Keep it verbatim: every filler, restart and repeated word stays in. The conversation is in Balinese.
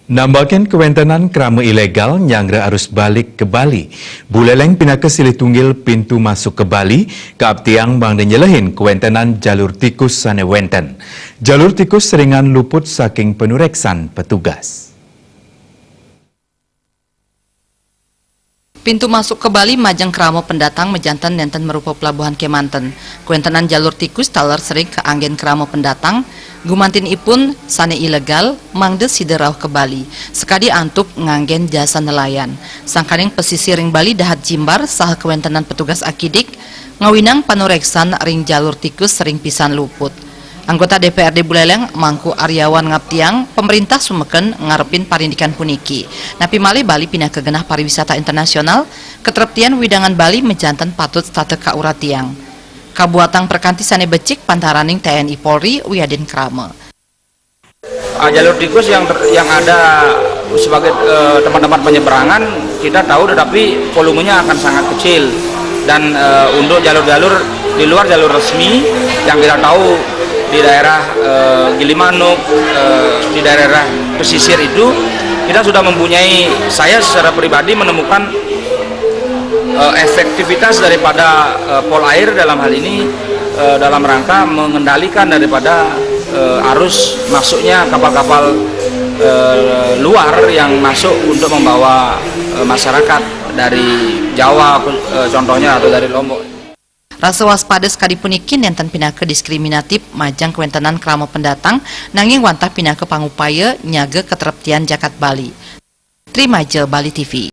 Nambakin kawéntenan krama ilegal nyanggra arus balik ka Bali. Buleleng pinaka silih tunggil pintu masuk ka Bali, kaaptiang mangda nyelehin kawéntenan jalur tikus sané wénten. Jalur tikus seringan luput saking panureksan petugas. Pintu masuk ka Bali majeng krama pendatang majanten nénten marupa pelabuhan kémanten. Kawéntenan jalur tikus taler sering kaanggén krama pendatang, gumantinipun sané ilegal, mangda sida rauh ka Bali, sakadi antuk nganggén jasa nelayan. Sangkaning pasisir ring Bali dahat jimbar saha kawéntenan petugas akidik, ngawinang panureksan ring jalur tikus sering pisan luput. Anggota D P R D Buleleng, Mangku Aryawan ngaptiang, pamréntah sumeken ngarepin parindikan puniki. Napi malih Bali pinaka genah pariwisata internasional, katreptian wewidangan Bali majanten patut setata kauratiang. Kabuatang prakanti sané becik pantaraning T N I Polri wiadin krama. Ah, jalur tikus yang ter-, yang ada sebagai, eh, tempat-tempat penyeberangan kita tahu, tetapi volumenya akan sangat kecil. Dan, eh, untuk jalur-jalur di luar jalur resmi yang kita tahu di daerah, eh, Gilimanuk, eh, di daerah pesisir itu, kita sudah mempunyai, saya secara pribadi menemukan, eh, efektivitas daripada, eh, Polair dalam hal ini, eh, dalam rangka mengendalikan daripada, eh, arus masuknya kapal-kapal, eh, luar yang masuk untuk membawa, eh, masyarakat dari Jawa, eh, contohnya, atau dari Lombok. Rasa waspada sakadi puniki nénten pinaka diskriminatif majeng kawéntenan krama pendatang, nanging wantah pinaka pangupaya nyaga katreptian jagat Bali. Tri Maja, Bali T V.